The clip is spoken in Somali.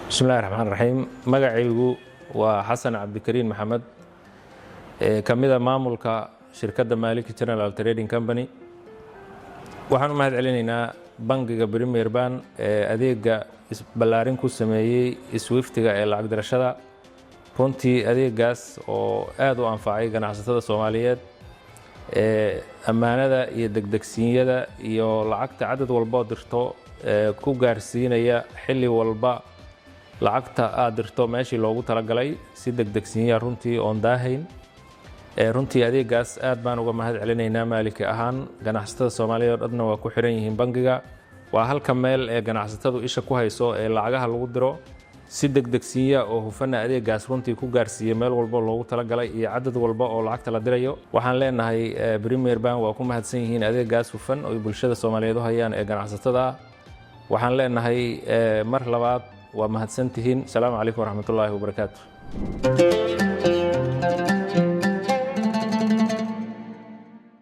Bismillahi raxmaan raxiim. Magacaygu waa Xasan Cabdikariin Maxamed, ee ka mida maamulka shirkadda Maliki General Trading Company. Waxaan u mahad celinaynaa bangiga Premier Bank ee adeega ballaarin ku sameeyey SWIFT-iga ee lacag dirashada. Runtii adeegaas oo aad u anfacay ganacsatada Soomaaliyeed ee ammaanada iyo degdegsiinyada iyo lacagta cadad walboo dirto ee ku gaarsiinaya xilli walba lacagta aad dirto meeshii loogu talagalay si degdegsiinya, runtii oon daahayn. Runtii adeegaas aad baan uga mahad celinaynaa Maaliki ahaan. Ganacsatada Soomaaliyeed oo dhanna waa ku xiran yihiin bangiga. Waa halka meel ee ganacsatadu isha ku hayso ee lacagaha lagu diro, si degdegsiinya oo hufana adeegaas runtii ku gaarsiiya meel walbo loogu talagalay iyo cadad walba oo lacagta la dirayo. Waxaan leenahay Premier Bank waa ku mahadsan yihiin adeegaas hufan oo bulshada Soomaaliyeed u hayaan ee ganacsatada ah. Waxaan leenahay mar labaad waa mahadsantihiin. Asalaamu calaykum waraxmatullaahi wabarakaatu.